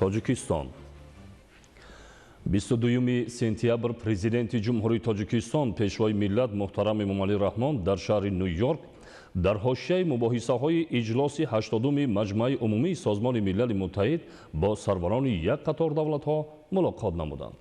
Тоҷикистон. 22 сентябр Президенти Ҷумҳурии Тоҷикистон, Пешвои миллат муҳтарам Эмомалӣ Раҳмон дар шаҳри Ню-Йорк дар ҳошияи мубоҳисаҳои иҷлоси 80-уми Маҷмааи Умумии Созмони Милали Муттаҳид бо сарварони як қатор давлатҳо мулоқот намуданд.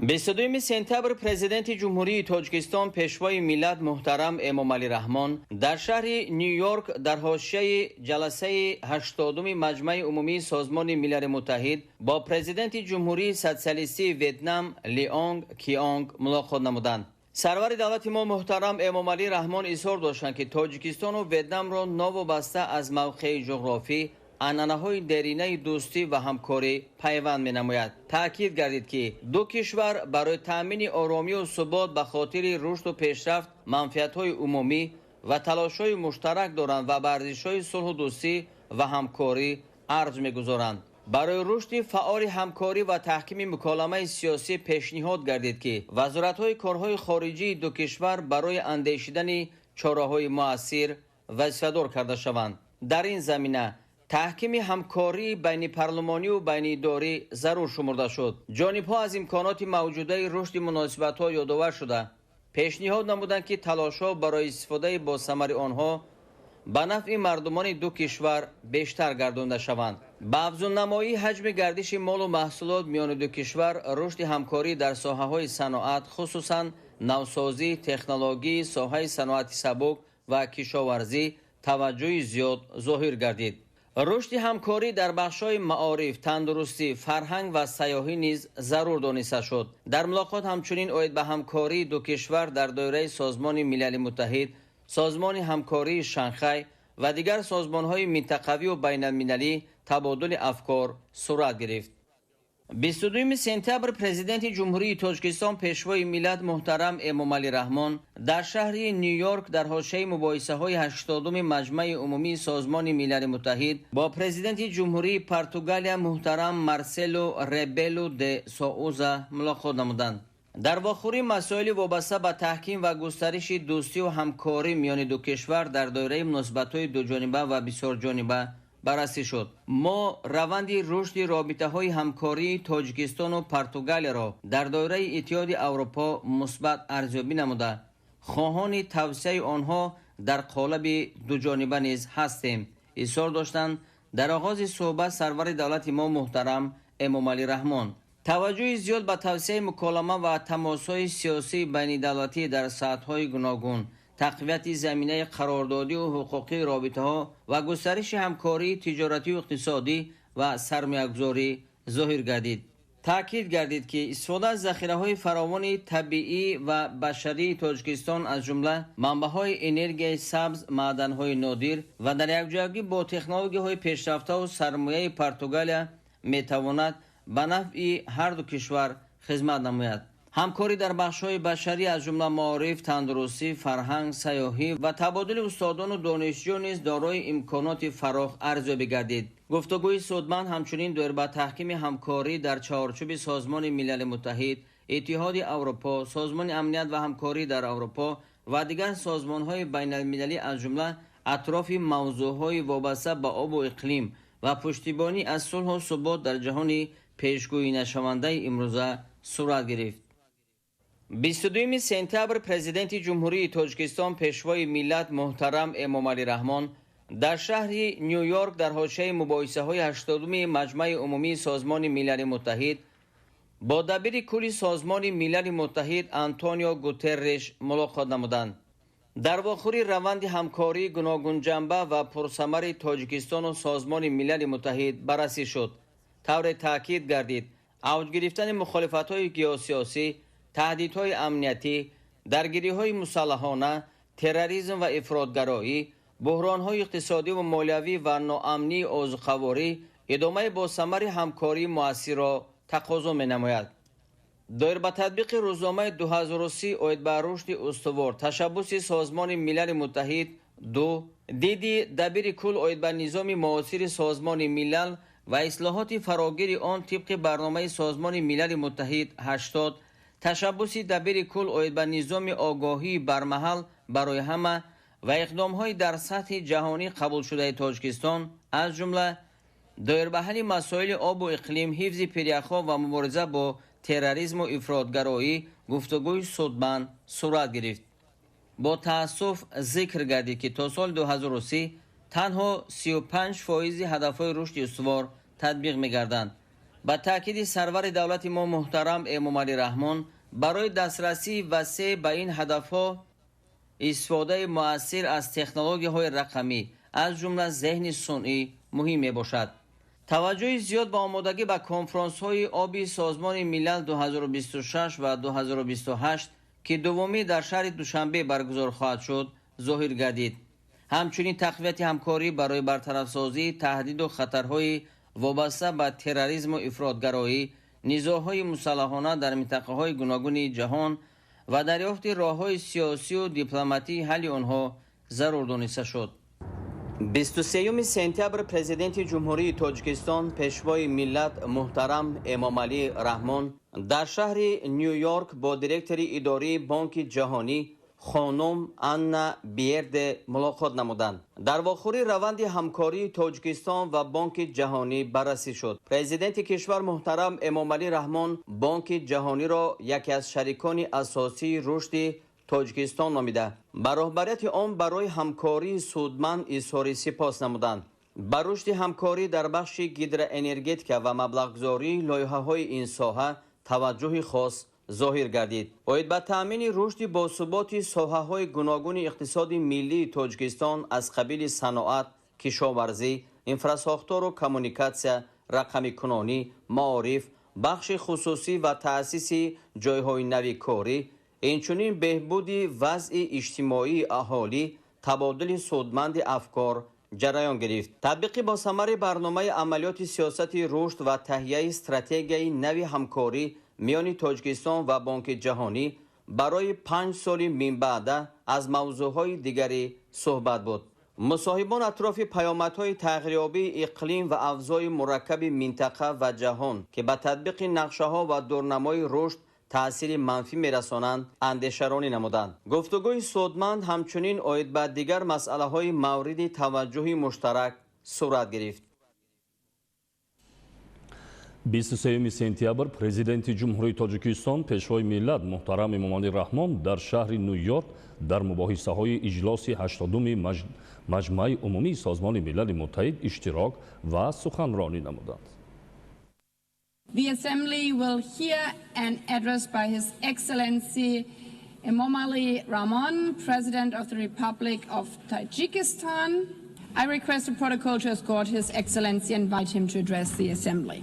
22 сентябр Президенти Ҷумҳурии Тоҷикистон, Пешвои миллат муҳтарам Эмомалӣ Раҳмон дар шаҳри Ню-Йорк дар ҳошияи ҷаласаи 80-уми Маҷмаи Умумии Созмони Милали Муттаҳид бо Президенти Ҷумҳурии Социалистии Ветнам Леонг Кионг мулоқот намуданд. Сарвари давлати мо муҳтарам Эмомалӣ Раҳмон изҳор доштанд, ки Тоҷикистону Ветнамро новобаста аз мавқеи ҷуғрофӣ анъанаҳои деринаи дӯстӣ ва ҳамкорӣ пайванд менамояд. Таъкид гардид, ки ду кишвар барои таъмини оромию субот ба хотири рушду пешрафт манфиатҳои умумӣ ва талошҳои муштарак доранд ва ба арзишҳои сулҳу дӯстӣ ва ҳамкорӣ арҷ мегузоранд. Барои рушди фаъоли ҳамкорӣ ва таҳкими муколамаи сиёсӣ пешниҳод гардид, ки вазоратҳои корҳои хориҷии ду кишвар барои андешидани чораҳои муассир вазифадор карда шаванд. Дар ин замина таҳкими ҳамкории байнипарлумонию байниидорӣ зарур шумурда шуд. Ҷонибҳо аз имконоти мавҷудаи рушди муносибатҳо ёдовар шуда, пешниҳод намуданд, ки талошҳо барои истифодаи босамари онҳо ба нафъи мардумони ду кишвар бештар гардонда шаванд. Ба афзуннамоии ҳаҷми гардиши молу маҳсулот миёни ду кишвар, рушди ҳамкорӣ дар соҳаҳои саноат, хусусан навсозӣ, технологии соҳаи саноати сабук ва кишоварзӣ таваҷҷӯҳи зиёд зоҳир гардид. Рушди ҳамкорӣ дар бахшҳои маориф, тандурустӣ, фарҳанг ва сайёҳӣ низ зарур дониста шуд. Дар мулоқот ҳамчунин оид ба ҳамкории ду кишвар дар доираи Созмони Милали Муттаҳид, Созмони ҳамкории Шанхай ва дигар созмонҳои минтақавию байналмилалӣ табодули афкор сурат гирифт. 22 сентябр Президенти Ҷумҳурии Тоҷикистон, Пешвои миллат муҳтарам Эмомалӣ Раҳмон дар шаҳри Ню-Йорк дар ҳошияи мубоҳисаҳои 80-уми Маҷмаи Умумии Созмони Милали Муттаҳид бо Президенти Ҷумҳурии Португалия муҳтарам Марсело Ребелу де Соуза мулоқот намуданд. Дар вохӯрӣ масоили вобаста ба таҳким ва густариши дӯстию ҳамкорӣ миёни ду кишвар дар доираи муносибатҳои дуҷониба ва бисёрҷониба баррасӣ шуд. Мо раванди рушди робитаҳои ҳамкории Тоҷикистону Португалияро дар доираи Иттиҳоди Аврупо мусбат арзёбӣ намуда, хоҳони тавсеаи онҳо дар қолаби дуҷониба низ ҳастем, изҳор доштанд дар оғози суҳбат сарвари давлати мо муҳтарам Эмомалӣ Раҳмон. Таваҷҷӯҳи зиёд ба тавсеаи муколама ва тамосҳои сиёсии байнидавлатӣ дар сатҳҳои гуногун, тақвияти заминаи қарордодию ҳуқуқии робитаҳо ва густариши ҳамкории тиҷоратию иқтисодӣ ва сармоягузорӣ зоҳир гардид. Таъкид гардид, ки истифода аз захираҳои фаровони табиӣ ва башарии Тоҷикистон, аз ҷумла манбаъҳои энергияи сабз, маъданҳои нодир ва дар якҷоягӣ бо технологияҳои пешрафтаву сармояи Португалия метавонад ба нафъи ҳарду кишвар хизмат намояд. Ҳамкорӣ дар бахшҳои башарӣ, аз ҷумла маориф, тандурустӣ, фарҳанг, сайёҳӣ ва табодули устодону донишҷӯ низ дорои имконоти фарох арзёбӣ гардид. Гуфтугӯи судманд ҳамчунин доир ба таҳкими ҳамкорӣ дар чаҳорчӯби Созмони Милали Муттаҳид, Иттиҳоди Аврупо, Созмони амният ва ҳамкорӣ дар Аврупо ва дигар созмонҳои байналмилалӣ, аз ҷумла атрофи мавзӯъҳои вобаста ба обу иқлим ва пуштибонӣ аз сулҳу субот дар ҷаҳони пешгӯинашавандаи имрӯза сурат гирифт. 22 сентябр Президенти Ҷумҳурии Тоҷикистон, Пешвои миллат муҳтарам Эмомалӣ Раҳмон дар шаҳри Ню-Йорк дар ҳошияи мубоҳисаҳои 80-уми Маҷмаи Умумии Созмони Милали Муттаҳид бо дабири кулли Созмони Милали Муттаҳид Антонио Гутерреш мулоқот намуданд. Дар вохӯрӣ раванди ҳамкории гуногунҷанба ва пурсамари Тоҷикистону Созмони Милали Муттаҳид баррасӣ шуд. Тавре таъкид гардид, авҷ гирифтани мухолифатҳои геосиёсӣ, таҳдидҳои амниятӣ, даргириҳои мусаллаҳона, терроризм ва ифротгароӣ, буҳронҳои иқтисодиву молиявӣ ва ноамнии озуқаворӣ идомаи босамари ҳамкории муассирро тақозо менамояд. Доир ба татбиқи рӯзномаи 2030 оид ба рушди устувор, ташаббуси Созмони Милали Муттаҳид ду, диди дабири кул оид ба низоми муосири Созмони Милал ва ислоҳоти фарогири он тибқи барномаи Созмони Милали Муттаҳид 80, ташаббуси дабири кул оид ба низоми огоҳии бармаҳал барои ҳама ва иқдомҳои дар сатҳи ҷаҳонӣ қабулшудаи Тоҷикистон, аз ҷумла Доир ба ҳалли масоили обу иқлим, ҳифзи пиряхҳо ва мубориза бо терроризму ифротгароӣ гуфтугӯи судманд сурат гирифт. Бо таассуф зикр гардид, ки то соли 2030 танҳо 35% ҳадафҳои рушди устувор татбиқ мегарданд. Ба таъкиди сарвари давлати мо муҳтарам Эмомалӣ Раҳмон, барои дастрасии васеъ ба ин ҳадафҳо истифодаи муассир аз технологияҳои рақамӣ, аз ҷумла зеҳни сунъӣ муҳим мебошад. Таваҷҷӯҳи зиёд ба омодагӣ ба конфронсҳои оби Созмони Милал 2026 ва 2028, ки дуввумӣ дар шаҳри Душанбе баргузор хоҳад шуд, зоҳир гардид. Ҳамчунин тақвияти ҳамкорӣ барои бартарафсозии таҳдиду хатарҳои вобаста ба терроризму ифротгароӣ, низоъҳои мусаллаҳона дар минтақаҳои гуногуни ҷаҳон ва дарёфти роҳҳои сиёсию дипломатии ҳалли онҳо зарур дониста шуд. 23 сентябр Президенти Ҷумҳурии Тоҷикистон, Пешвои миллат муҳтарам Эмомалӣ Раҳмон дар шаҳри Ню-Йорк бо директори идории Бонки Ҷаҳонӣ хонум Анна Биерде мулоқот намуданд. Дар вохӯрӣ раванди ҳамкории Тоҷикистон ва Бонки Ҷаҳонӣ баррасӣ шуд. Президенти кишвар муҳтарам Эмомалӣ Раҳмон Бонки Ҷаҳониро яке аз шарикони асосии рушди Тоҷикистон номида, ба роҳбарияти он барои ҳамкории судманд изҳори сипос намуданд. Ба рушди ҳамкорӣ дар бахши гидроэнергетика ва маблағгузории лоиҳаҳои ин соҳа таваҷҷӯҳи хос зоҳир гардид. Оид ба таъмини рушди босуботи соҳаҳои гуногуни иқтисоди миллии Тоҷикистон аз қабили саноат, кишоварзӣ, инфрасохтору коммуникатсия, рақамикунонӣ, маориф, бахши хусусӣ ва таъсиси ҷойҳои нави корӣ, инчунин беҳбуди вазъи иҷтимоии аҳолӣ, табодули судманди афкор ҷараён гирифт. Татбиқи босамари барномаи амалиёти сиёсати рушд ва таҳияи стратегияи нави ҳамкорӣ миёни Тоҷикистон ва Бонки Ҷаҳонӣ барои 5 соли минбаъда аз мавзӯъҳои дигари суҳбат буд. Мусоҳибон атрофи паёмадҳои тағйирёбии иқлим ва авзои мураккаби минтақа ва ҷаҳон, ки ба татбиқи нақшаҳо ва дурнамои рушд таъсири манфӣ мерасонанд, андешаронӣ намуданд. Гуфтугӯи судманд ҳамчунин оид ба дигар масъалаҳои мавриди таваҷҷӯҳи муштарак сурат гирифт. 23 сентябр Президенти Ҷумҳурии Тоҷикистон, Пешвои миллат муҳтарам Эмомалӣ Раҳмон дар шаҳри Ню-Йорк дар мубоҳисаҳои иҷлоси 80-уми Маҷмаи Умумии Созмони Милали Муттаҳид иштирок ва суханронӣ намуданд. The Assembly will hear an address by His Excellency Emomali Rahmon, President of the Republic of Tajikistan. I request the protocol to escort His Excellency and invite him to address the Assembly.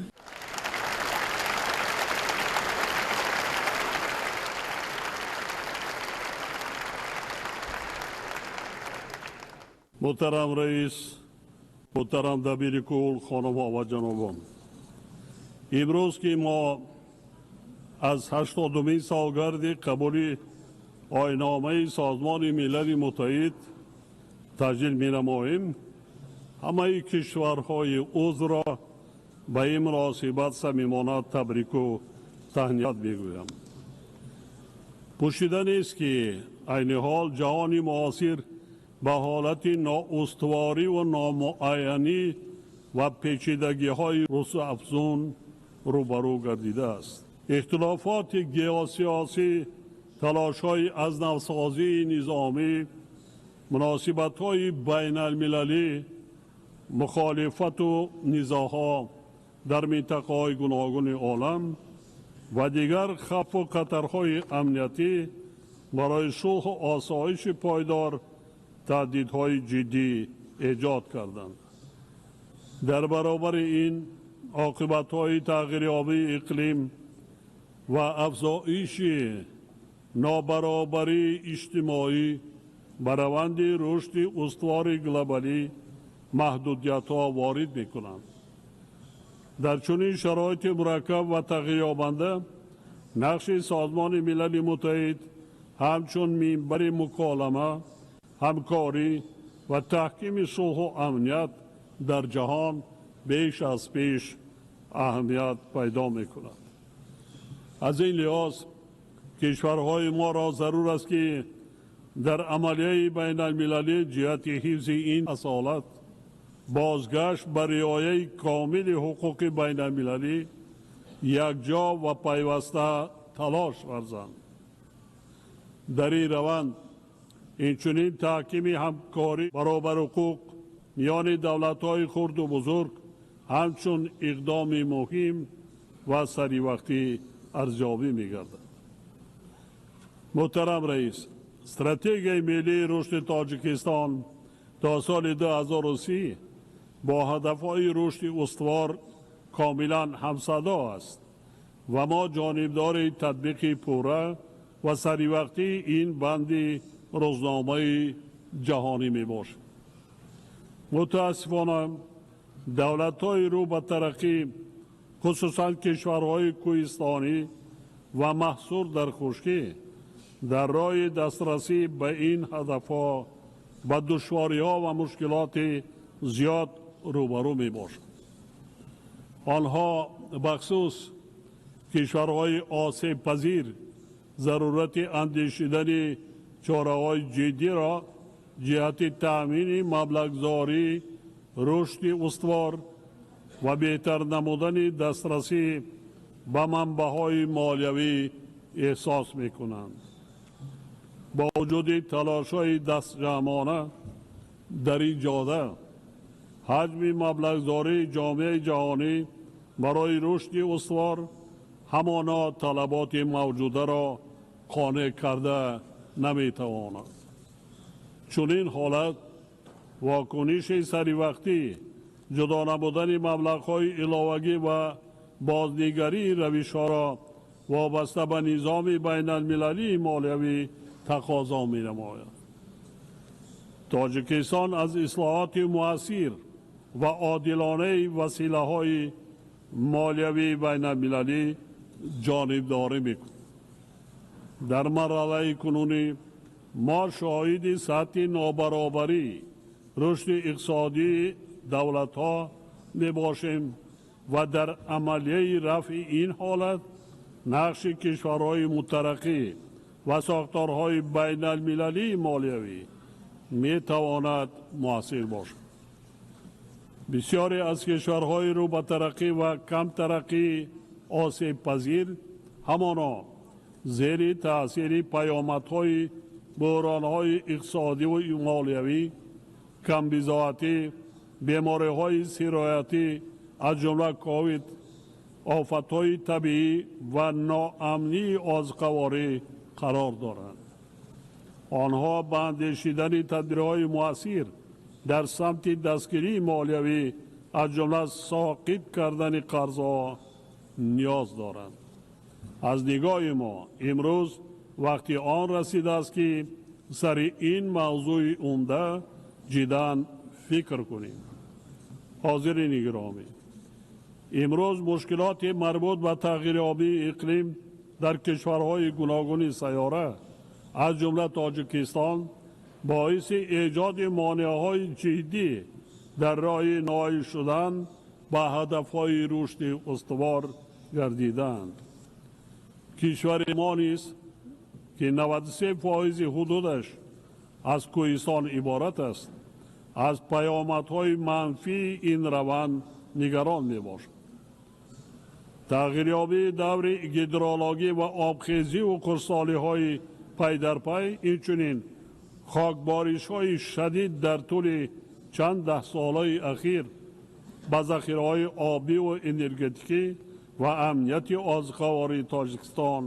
Муҳтарам раис, муҳтарам дабири кул, хонумҳо ва ҷанобон. Имрӯз ки мо аз 80-умин солгарди қабули оинномаи Созмони Милали Муттаҳид таҷлил менамоем, ҳамаи кишварҳои узвро ба ин муносибат самимона табрику таҳният мегӯям. Пӯшида нест, ки айни ҳол ҷаҳони муосир ба ҳолати ноустуворӣ ва номуайянӣ ва печидагиҳои рӯзафзун рӯбарӯ гардидааст. Ихтилофоти геосиёсӣ, талошҳои аз навсозии низомӣ, муносибатҳои байналмилалӣ, мухолифату низоъҳо дар минтақаҳои гуногуни олам ва дигар хавфу хатарҳои амниятӣ барои сулҳу осоиши пойдор таҳдидҳои ҷиддӣ эҷод карданд. Дар баробари ин оқибатҳои тағйирёбии иқлим ва афзоиши нобаробарии иҷтимоӣ ба раванди рушди устувори глобалӣ маҳдудиятҳо ворид мекунанд. Дар чунин шароити мураккаб ва тағйирёбанда нақши Созмони Милали Муттаҳид ҳамчун минбари муколама, ҳамкорӣ ва таҳкими сулҳу амният дар ҷаҳон беш аз пеш аҳамият пайдо мекунад. Аз ин лиҳоз кишварҳои моро зарур аст, ки дар амалияи байналмилалӣ ҷиҳати ҳифзи ин асолат Бозгашт ба риояи комили ҳуқуқи байналмилалӣ якҷо ва пайваста талош варзанд. Дар ин раванд инчунин таҳкими ҳамкорӣ баробарҳуқуқ миёни давлатҳои хурду бузург ҳамчун иқдоми муҳим ва саривақтӣ арзёбӣ мегардад. Муҳтарам раис, стратегияи миллии рушди Тоҷикистон то соли 2030 бо ҳадафҳои рушди устувор комилан ҳамсадо аст ва мо ҷонибдори татбиқи пурра ва саривақтии ин банди рӯзномаи ҷаҳонӣ мебошем. Мутаассифона, давлатҳои рӯ ба тараққӣ, хусусан кишварҳои кӯҳистонӣ ва маҳсур дар хушкӣ, дар роҳи дастрасӣ ба ин ҳадафҳо ба душвориҳо ва мушкилоти зиёд рӯбарӯ мебошанд. Онҳо, бахусус кишварҳои осебпазир, зарурати андешидани чораҳои ҷиддиро ҷиҳати таъмини маблағгузорӣ, рушди устувор ва беҳтар намудани дастрасӣ ба манбаъҳои молиявӣ эҳсос мекунанд. Бо вуҷуди талошҳои дастҷамъона дар ин ҷода, ҳаҷми маблағгузории ҷомеаи ҷаҳонӣ барои рушди устувор ҳамоно талаботи мавҷударо қонеъ карда наметавонад. Чунин ҳолат вокуниши саривақтӣ, ҷудо намудани маблағҳои иловагӣ ва бознигарии равишҳоро вобаста ба низоми байналмилалии молиявӣ тақозо менамояд. Тоҷикистон аз ислоҳоти муассир ва одилонаи василаҳои молиявии байналмилалӣ ҷонибдорӣ мекунад. Дар марҳалаи кунунӣ мо шоҳиди сатҳи нобаробарӣ рушди иқтисодии давлатҳо мебошем ва дар амалияи рафъи ин ҳолат нақши кишварҳои мутараққӣ ва сохторҳои байналмилалии молиявӣ метавонад муассир бошад. Бисёре аз кишварҳои рӯ ба тараққӣ ва камтараққӣ осебпазир ҳамоно зери таъсири паёмадҳои буҳронҳои иқтисодиву молиявӣ, камбизоатӣ, бемориҳои сироятӣ, аз ҷумла ковид, офатҳои табиӣ ва ноамнии озуқаворӣ қарор доранд. Онҳо ба андешидани тадбирҳои муассир дар самти дастгирии молиявӣ, аз ҷумла соқит кардани қарзҳо ниёз доранд. Аз нигоҳи мо имрӯз вақти он расидааст, ки сари ин мавзӯи умда ҷиддан фикр кунем. Ҳозирини гиромӣ, имрӯз мушкилоти марбут ба тағйирёбии иқлим дар кишварҳои гуногуни сайёра, аз ҷумла Тоҷикистон, боиси эҷоди монеаҳои ҷиддӣ дар роҳи ноил шудан ба ҳадафҳои рушди устувор гардиданд. Кишвари мо низ, ки 93 фоизи ҳудудаш аз кӯҳистон иборат аст, аз паёмадҳои манфии ин раванд нигарон мебошад. Тағйирёбии даври гидрологӣ ва обхезиву хушксолиҳои пай дар пай, инчунин хокборишҳои шадид дар тӯли чанд даҳсолаи ахир ба захираҳои обиву энергетикӣ ва амнияти озуқавории Тоҷикистон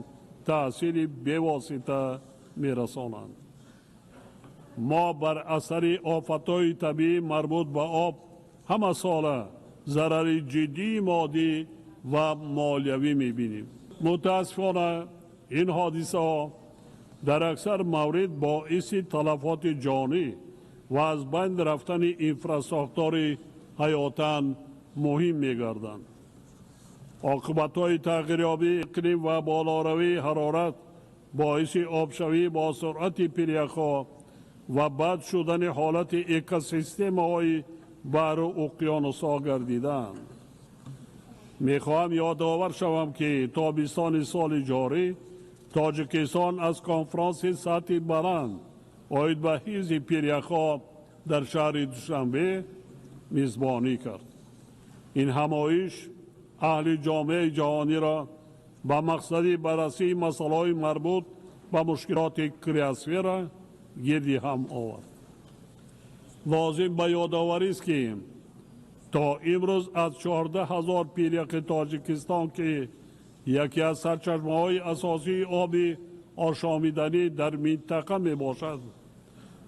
таъсири бевосита мерасонанд. Мо бар асари офатҳои табиӣ марбут ба об ҳамасола зарари ҷиддии моддӣ ва молиявӣ мебинем. Мутаассифона, ин ҳодисаҳо дар аксар маврид боиси талафоти ҷонӣ ва аз байн рафтани инфрасохтори ҳаётан муҳим мегарданд. Оқибатҳои тағйирёбии иқлим ва болоравии ҳарорат боиси обшавӣ бо суръати пиряхҳо ва бад шудани ҳолати экосистемаҳои баҳру уқёнусҳо гардидаанд. Мехоҳам ёдовар шавам, ки тобистони соли ҷорӣ Тоҷикистон аз конфронси сатҳи баланд оид ба ҳифзи пиряхҳо дар шаҳри Душанбе мизбонӣ кард. Ин ҳамоиш аҳли ҷомеаи ҷаҳониро ба мақсади баррасии масъалаҳои марбут ба мушкилоти криосфера гирди ҳам овард. Лозим ба ёдоварист, ки то имрӯз аз 14 000 пиряхи Тоҷикистон, ки яке аз сарчашмаҳои асосии оби ошомиданӣ дар минтақа мебошад,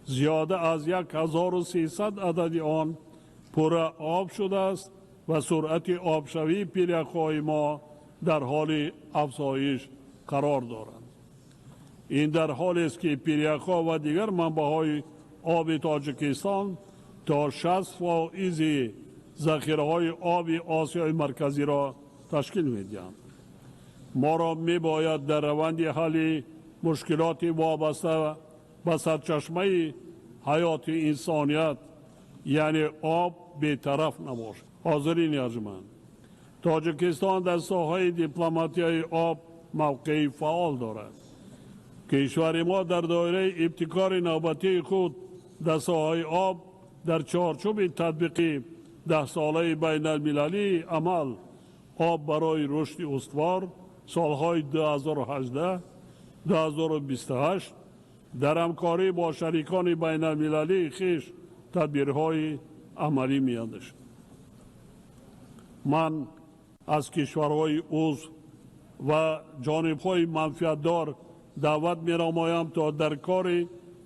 зиёда аз 1300 адади он пурра об шудааст ва суръати обшавии пиряхҳои мо дар ҳоли афзоиш қарор дорад. Ин дар ҳолест, ки пиряхҳо ва дигар манбаъҳои оби Тоҷикистон то 60% захираҳои оби Осиёи Марказиро ташкил медиҳанд. Моро мебояд дар раванди ҳалли мушкилоти вобаста ба сарчашмаи ҳаёти инсоният, яъне об, бетараф набошад. Ҳозирини арҷманд, Тоҷикистон дар соҳаи дипломатияи об мавқеи фаъол дорад. Кишвари мо дар доираи ибтикори навбатии худ дар соҳаи об дар чорчӯби татбиқи даҳсолаи байналмилалии амал «Об барои рушди устувор» солҳои 2018-2028 дар ҳамкорӣ бо шарикони байналмилалии хеш тадбирҳои амалӣ меандешад. Ман аз кишварҳои узв ва ҷонибҳои манфиатдор даъват менамоям, то дар кори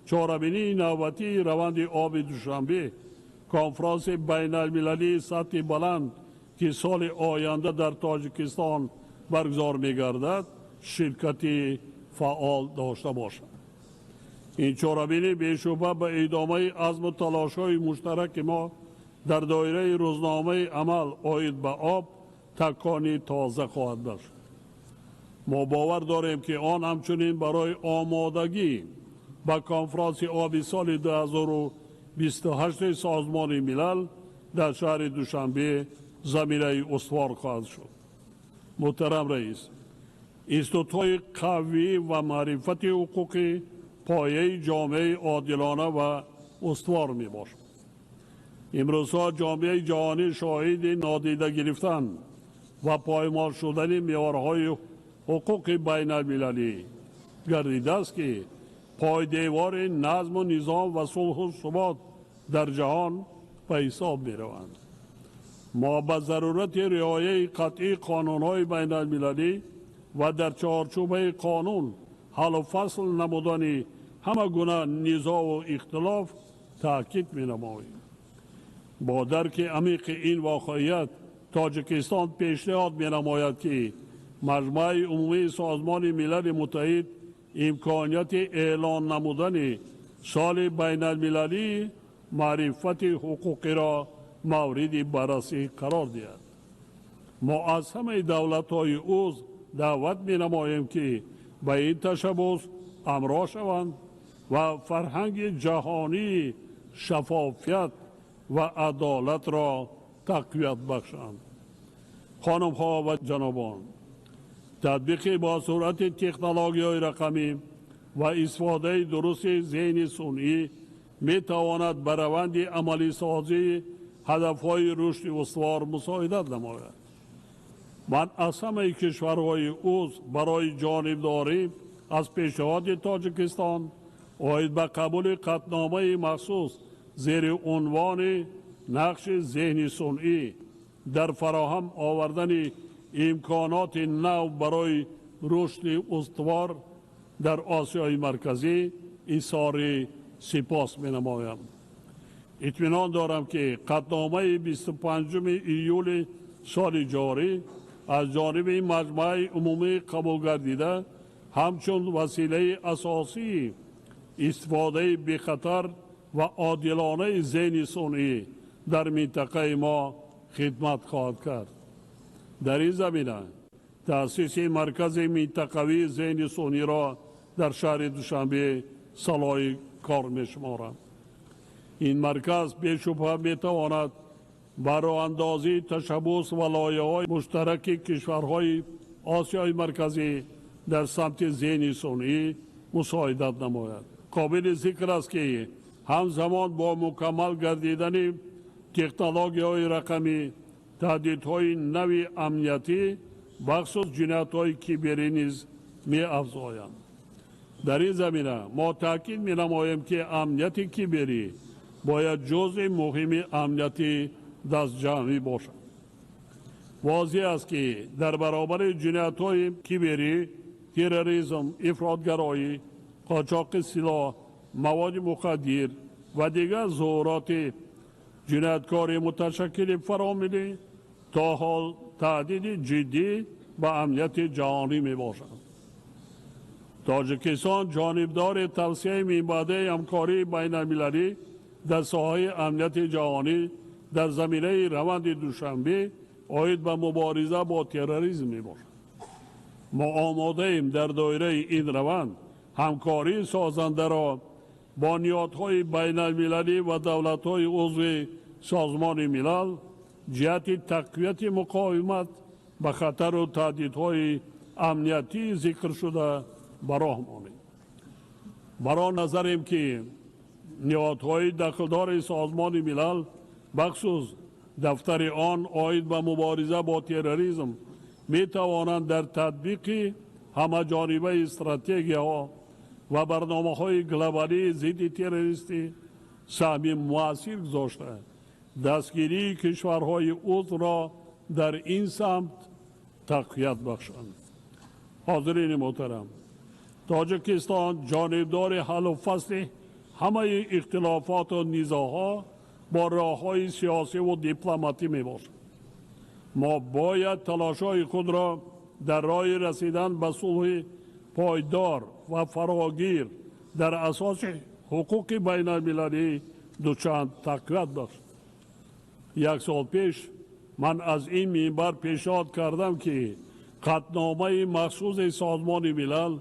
чорабинии навбатии раванди оби Душанбе, конфронси байналмилалии сатҳи баланд, ки соли оянда дар Тоҷикистон баргузор мегардад, ширкати фаъол дошта бошад. Ин чорабинӣ бешубҳа ба идомаи азму талошҳои муштараки мо дар доираи рӯзномаи амал оид ба об такони тоза хоҳад бахшид. Мо бовар дорем, ки он ҳамчунин барои омодагӣ ба конфронси оби соли 2028 Созмони Милал дар шаҳри Душанбе заминаи устувор хоҳад шуд. Муҳтарам раис, институтҳои қавӣ ва маърифати ҳуқуқӣ пояи ҷомеаи одилона ва устувор мебошад. Имрӯзҳо ҷомеаи ҷаҳонӣ шоҳиди нодида гирифтан ва поймол шудани меъёрҳои ҳуқуқи байналмилалӣ гардидааст, ки пойдевори назму низом ва сулҳу субот дар ҷаҳон ба ҳисоб мераванд. Мо ба зарурати риояи қатъии қонунҳои байналмилалӣ ва дар чорчӯбаи қонун ҳаллу фасл намудани ҳама гуна низоъу ихтилоф таъкид менамоем. Бо дарки амиқи ин воқеият, Тоҷикистон пешниҳод менамояд, ки Маҷмаи Умумии Созмони Милали Муттаҳид имконияти эълон намудани соли байналмилалии маърифати ҳуқуқиро мавриди баррасӣ қарор диҳад. Мо аз ҳамаи давлатҳои узв даъват менамоем, ки ба ин ташаббус ҳамроҳ шаванд ва фарҳанги ҷаҳонии шаффофият ва адолатро тақвият бахшанд. Хонумҳо ва ҷанобон, татбиқи бо суръати технологияҳои рақамӣ ва истифодаи дурусти зеҳни сунъӣ метавонад ба раванди амалисозии ҳадафҳои рушди устувор мусоидат намояд. Ман аз ҳамаи кишварҳои узв барои ҷонибдорӣ аз пешниҳоди Тоҷикистон оид ба қабули қатъномаи махсус зери унвони «Нақши зеҳни сунъӣ дар фароҳам овардани имконоти нав барои рушди устувор дар Осиёи Марказӣ» изҳори сипос менамоям. Итминон дорам, ки қатъномаи 25 июли соли ҷорӣ аз ҷониби Маҷмаи Умумӣ қабул гардида ҳамчун василаи асосии истифодаи бехатар ва одилонаи зеҳни сунъӣ дар минтақаи мо хидмат хоҳад кард. Дар ин замина таъсиси маркази минтақавии зеҳни сунъиро дар шаҳри Душанбе салоҳи кор мешуморам. Ин марказ бешубҳа метавонад ба роҳандозии ташаббус ва лоиҳаҳои муштараки кишварҳои Осиёи Марказӣ дар самти зеҳни сунъӣ мусоидат намояд. Қобили зикр аст, ки ҳамзамон бо мукаммал гардидани Технологияҳои рақамӣ, таҳдидҳои нави амниятӣ, бахусус ҷиноятҳои киберӣ низ меафзоянд. Дар ин замина мо таъкид менамоем, ки амнияти киберӣ бояд ҷузъи муҳими амнияти дастҷамъӣ бошад. Возеҳ аст, ки дар баробари ҷиноятҳои киберӣ терроризм, ифротгароӣ, қочоқи силоҳ, маводи мухаддир ва дигар зуҳуроти ҷинояткори муташаккили фаромиллӣ то ҳол таҳдиди ҷиддӣ ба амнияти ҷаҳонӣ мебошанд. Тоҷикистон ҷонибдори тавсеаи минбаъдаи ҳамкории байналмилалӣ дар соҳаи амнияти ҷаҳонӣ дар заминаи раванди Душанбе оид ба мубориза бо терроризм мебошад. Мо омодаем дар доираи ин раванд ҳамкории созандаро бо ниҳодҳои байналмилалӣ ва давлатҳои узви Созмони Милал ҷиҳати тақвияти муқовимат ба хатару таҳдидҳои амниятии зикршуда ба роҳ монем. Бар он назарем, ки ниҳодҳои дахлдори Созмони Милал, бахусус дафтари он оид ба мубориза бо терроризм, метавонанд дар татбиқи ҳамаҷонибаи стратегияҳо ва барномаҳои глобалии зидди террористӣ саҳми муассир гузошта, дастгирии кишварҳои узвро дар ин самт тақвият бахшанд. Ҳозирини муҳтарам, Тоҷикистон ҷонибдори ҳаллу фасли ҳамаи ихтилофоту низоъҳо бо роҳҳои сиёсиву дипломатӣ мебошад. Мо бояд талошҳои худро дар роҳи расидан ба сулҳи пойдор ва фарогир дар асоси ҳуқуқи байналмилалӣ дучанд тақвият бахшем. Як сол пеш ман аз ин минбар пешниҳод кардам, ки қатъномаи махсуси Созмони Милал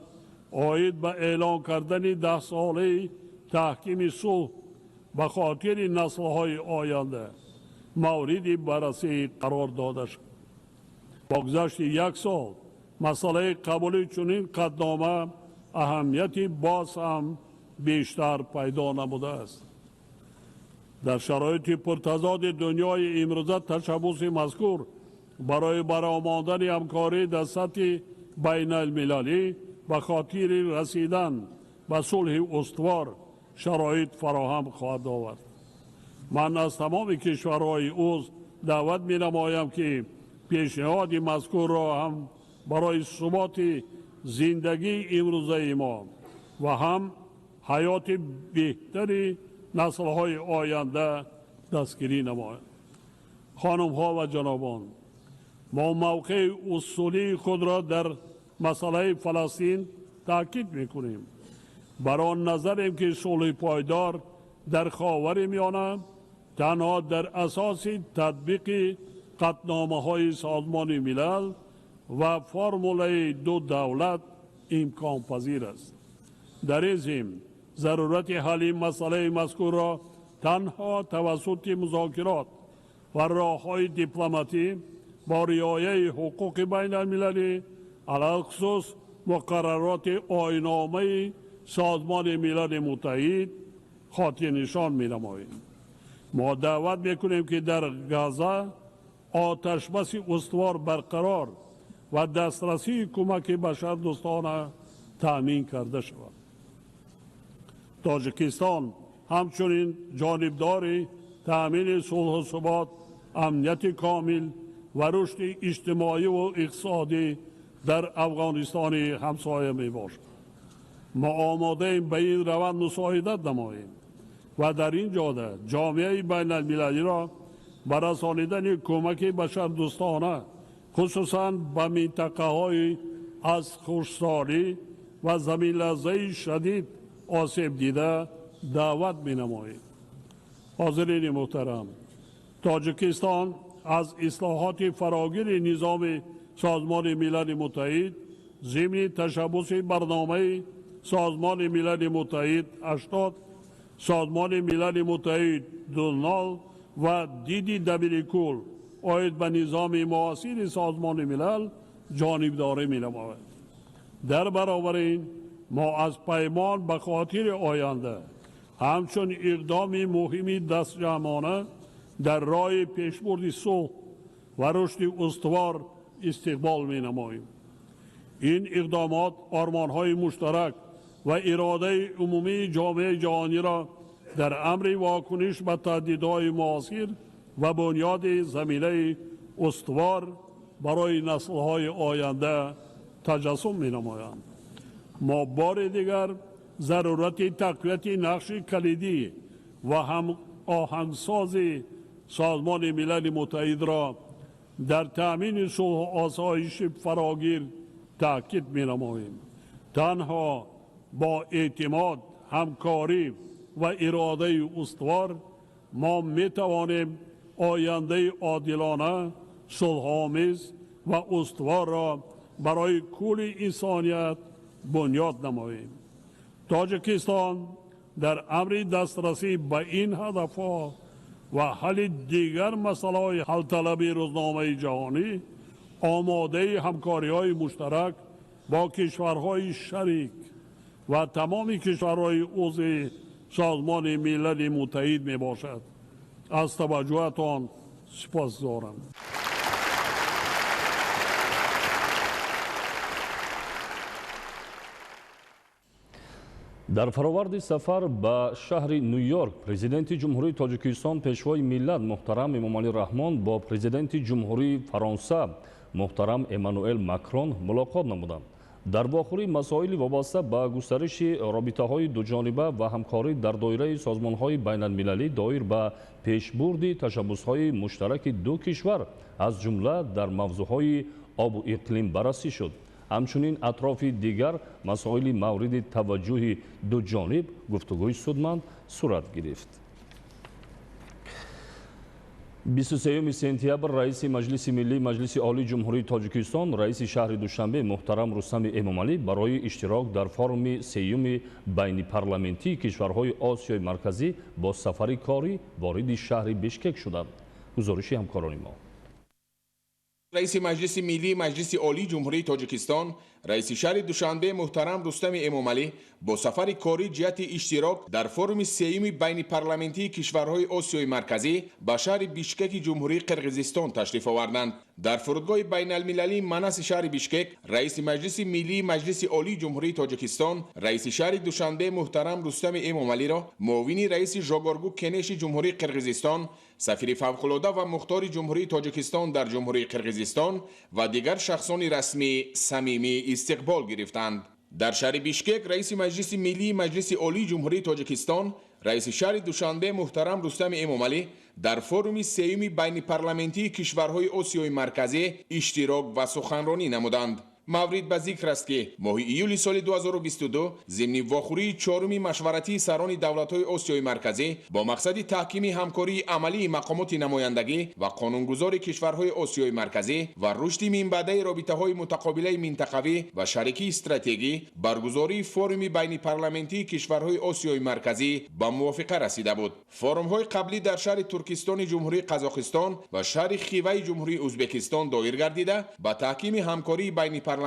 оид ба эълон кардани 10-солаи таҳкими сулҳ ба хотири наслҳои оянда мавриди баррасӣ қарор дода шуд. Бо гузашти як сол масъалаи қабули чунин қатънома аҳамияти боз ҳам бештар пайдо намудааст. Дар шароити пуртазоди дунёи имрӯза ташаббуси мазкур барои баромондани ҳамкорӣ дар сатҳи байналмилалӣ ба хотири расидан ба сулҳи устувор шароит фароҳам хоҳад овард. Ман аз тамоми кишварҳои узв даъват менамоям, ки пешниҳоди мазкурро ҳам барои суботи зиндагии имрӯзаи мо ва ҳам ҳаёти беҳтари наслҳои оянда дастгирӣ намоянд. Хонумҳо ва ҷанобон, мо мавқеи усулии худро дар масъалаи Фаластин таъкид мекунем. Бар он назарем, ки сулҳи пойдор дар Ховари Миёна танҳо дар асоси татбиқи қатъномаҳои Созмони Милал ва формулаи ду давлат имконпазир аст. Дар ин зимн зарурати ҳалли масъалаи мазкурро танҳо тавассути музокирот ва роҳҳои дипломатӣ бо риояи ҳуқуқи байналмилалӣ, алалхусус муқаррароти оинномаи Созмони Милали Муттаҳид, хотирнишон менамоем. Мо даъват мекунем, ки дар Газа оташбаси устувор барқарор ва дастрасии кӯмаки башардӯстона таъмин карда шавад. Тоҷикистон ҳамчунин ҷонибдори таъмини сулҳу субот, амнияти комил ва рушди иҷтимоиву иқтисодӣ дар Афғонистони ҳамсоя мебошад. Мо омодаем ба ин раванд мусоидат намоем ва дар ин ҷода ҷомеаи байналмилалиро ба расонидани кӯмаки башардӯстона, хусусан ба минтақаҳои аз хушксолӣ ва заминларзаи шадид осеб дида, даъват менамоем. Ҳозирини муҳтарам, Тоҷикистон аз ислоҳоти фарогири низоми Созмони Милали Муттаҳид зимни ташаббуси барномаи Созмони Милали Муттаҳид 80, Созмони Милали Муттаҳид 00 ва диди Дабиркул оид ба низоми муосири Созмони Милал ҷонибдорӣ менамояд. Дар баробари ин мо аз паймон ба хотири оянда ҳамчун иқдоми муҳими дастҷамъона дар роҳи пешбурди сулҳ ва рушди устувор истиқбол менамоем. Ин иқдомот ормонҳои муштарак ва иродаи умумии ҷомеаи ҷаҳониро дар амри вокуниш ба таҳдидҳои муосир ва бунёди заминаи устувор барои наслҳои оянда таҷассум менамоянд. Мо бори дигар зарурати тақвияти нақши калидӣ ва ҳамоҳангсози Созмони Милали Муттаҳидро дар таъмини сулҳу осоиши фарогир таъкид менамоем. Танҳо бо эътимод, ҳамкорӣ ва иродаи устувор мо метавонем ояндаи одилона, сулҳомез ва устуворро барои кулли инсоният бунёд намоем. Тоҷикистон дар амри дастрасӣ ба ин ҳадафҳо ва ҳалли дигар масъалаҳои ҳалталаби рӯзномаи ҷаҳонӣ омодаи ҳамкориҳои муштарак бо кишварҳои шарик ва тамоми кишварҳои узви Созмони Милали Муттаҳид мебошад. Аз таваҷҷӯҳатон сипосгузорам. Дар фароварди сафар ба шаҳри Нью-Йорк президенти Ҷумҳурии Тоҷикистон пешвои миллат муҳтарам Эмомалӣ Раҳмон бо президенти Ҷумҳурии Фаронса муҳтарам Эммануэл Макрон мулоқот намуданд. Дар вохӯрӣ масоили вобаста ба густариши робитаҳои дуҷониба ва ҳамкорӣ дар доираи созмонҳои байналмилалӣ доир ба пешбурди ташаббусҳои муштараки ду кишвар аз ҷумла дар мавзӯъҳои обу иқлим баррасӣ шуд. Ҳамчунин атрофи дигар масоили мавриди таваҷҷӯҳи дуҷониб гуфтугӯи судманд сурат гирифт. 23 сентябр раиси Маҷлиси Миллии Маҷлиси Олии Ҷумҳурии Тоҷикистон, раиси шаҳри Душанбе муҳтарам Рустами Эмомалӣ барои иштирок дар форуми сеюми байнипарламентии кишварҳои Осиёи Марказӣ бо сафари корӣ вориди шаҳри Бишкек шуданд. Гузориши ҳамкорони мо. Раиси Маҷлиси Миллии Маҷлиси Олии Ҷумҳурии Тоҷикистон, раиси шаҳри Душанбе муҳтарам Рустами Эмомалӣ бо сафари корӣ ҷиҳати иштирок дар форуми сеюми байнипарламентии кишварҳои Осиёи Марказӣ ба шаҳри Бишкеки Ҷумҳурии Қирғизистон ташриф оварданд. Дар фурудгоҳи байналмилалии Манаси шаҳри Бишкек раиси Маҷлиси Миллии Маҷлиси Олии Ҷумҳурии Тоҷикистон, раиси шаҳри Душанбе муҳтарам Рустами Эмомалиро муовини раиси Жогоргу Кенеши Ҷумҳурии Қирғизистон, сафири фавқулода ва мухтори Ҷумҳурии Тоҷикистон дар Ҷумҳурии Қирғизистон ва дигар шахсони расмӣ самимӣ истиқбол гирифтанд. Дар шаҳри Бишкек раиси Маҷлиси Миллии Маҷлиси Олии Ҷумҳурии Тоҷикистон, раиси шаҳри Душанбе муҳтарам Рустами Эмомалӣ дар форуми сеюми байнипарламентии кишварҳои Осиёи Марказӣ иштирок ва суханронӣ намуданд. Маврид ба зикр аст, ки моҳи июли соли 2022 зимни вохӯрии чоруми машваратии сарони давлатҳои Осиёи Марказӣ бо мақсади таҳкими ҳамкории амалии мақомоти намояндагӣ ва қонунгузори кишварҳои Осиёи Марказӣ ва рушди минбаъдаи робитаҳои мутақобилаи минтақавӣ ва шарикии стратегӣ баргузории форуми байнипарламентии кишварҳои Осиёи Марказӣ ба мувофиқа расида буд. Форумҳои қаблӣ дар шаҳри Туркистони Ҷумҳурии Қазоқистон ва шаҳри Хиваи Ҷумҳурии Ӯзбекистон доир гардида ба таҳкими ҳамкории байнипарламентӣ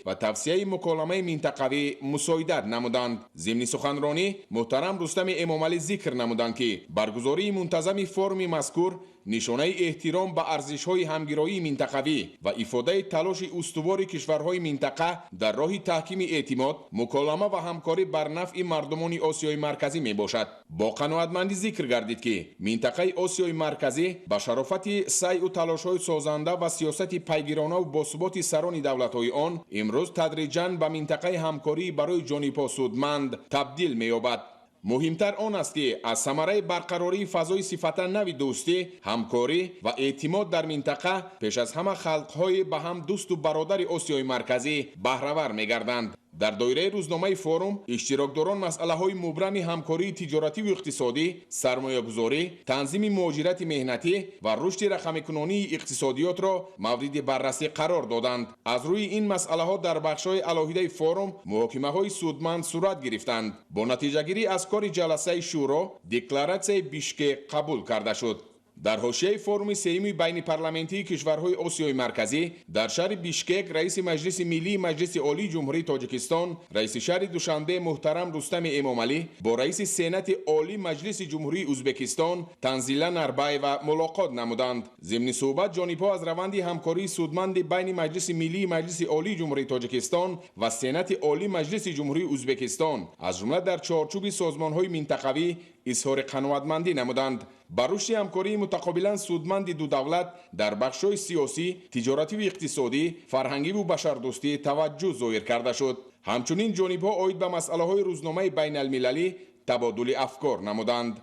ва тавсияи муколамаи минтақавӣ мусоидат намуданд. Зимни суханронӣ муҳтарам Рустами Эмомалӣ зикр намуданд, ки баргузории мунтазами форуми мазкур нишонаи эҳтиром ба арзишҳои ҳамгироии минтақавӣ ва ифодаи талоши устувори кишварҳои минтақа дар роҳи таҳкими эътимод, муколама ва ҳамкорӣ бар нафъи мардумони Осиёи Марказӣ мебошад. Бо қаноатмандӣ зикр гардид, ки минтақаи Осиёи Марказӣ ба шарофати сайъу талошҳои созанда ва сиёсати пайгиронаву босуботи сарони давлатҳои он имрӯз тадриҷан ба минтақаи ҳамкорӣ барои ҷонибҳо судманд табдил меёбад. Муҳимтар он аст, ки аз самараи барқарории фазои сифатан нави дӯстӣ, ҳамкорӣ ва эътимод дар минтақа пеш аз ҳама халқҳои ба ҳам дӯсту бародари Осиёи Марказӣ баҳравар мегарданд. Дар доираи рӯзномаи форум иштирокдорон масъалаҳои мубрами ҳамкории тиҷоративу иқтисодӣ, сармоягузорӣ, танзими муҳоҷирати меҳнатӣ ва рушди рақамикунонии иқтисодиётро мавриди баррасӣ қарор доданд. Аз рӯи ин масъалаҳо дар бахшҳои алоҳидаи форум муҳокимаҳои судманд сурат гирифтанд. Бо натиҷагирӣ аз кори ҷаласаи шӯро декларатсияи Бишкек қабул карда шуд. Дар ҳошияи форуми сеюми байнипарламентии кишварҳои Осиёи Марказӣ дар шаҳри Бишкек раиси Маҷлиси Миллии Маҷлиси Олии Ҷумҳурии Тоҷикистон, раиси шаҳри Душанбе муҳтарам Рустами Эмомалӣ бо раиси Сенати Олии Маҷлиси Ҷумҳурии Ӯзбекистон Танзила Нарбаева мулоқот намуданд. Зимни суҳбат ҷонибҳо аз раванди ҳамкории судманди байни Маҷлиси Миллии Маҷлиси Олии Ҷумҳурии Тоҷикистон ва Сенати Олии Маҷлиси Ҷумҳурии Ӯзбекистон аз ҷумла дар чорчӯби созмонҳои минтақавӣ изҳори қаноатмандӣ намуданд. Ба рушди ҳамкории мутақобилан судманди ду давлат дар бахшҳои сиёсӣ, тиҷоративу иқтисодӣ, фарҳангиву башардӯстӣ таваҷҷӯҳ зоҳир карда шуд. Ҳамчунин ҷонибҳо оид ба масъалаҳои рӯзномаи байналмилалӣ табодули афкор намуданд.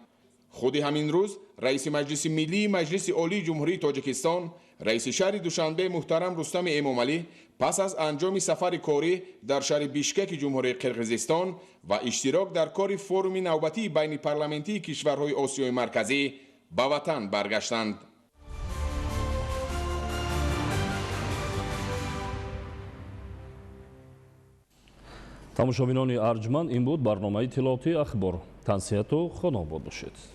Худи ҳамин рӯз раиси Маҷлиси Миллии Маҷлиси Олии Ҷумҳурии Тоҷикистон, раиси шаҳри Душанбе муҳтарам Рустами Эмомалӣ пас аз анҷоми сафари корӣ дар шаҳри Бишкеки Ҷумҳурии Қирғизистон ва иштирок дар кори форуми навбатии байнипарламентии кишварҳои Осиёи Марказӣ ба ватан баргаштанд. Тамошобинони арҷманд, ин буд барномаи иттилоотии Ахбор. Тансиҳату хонобод бошед.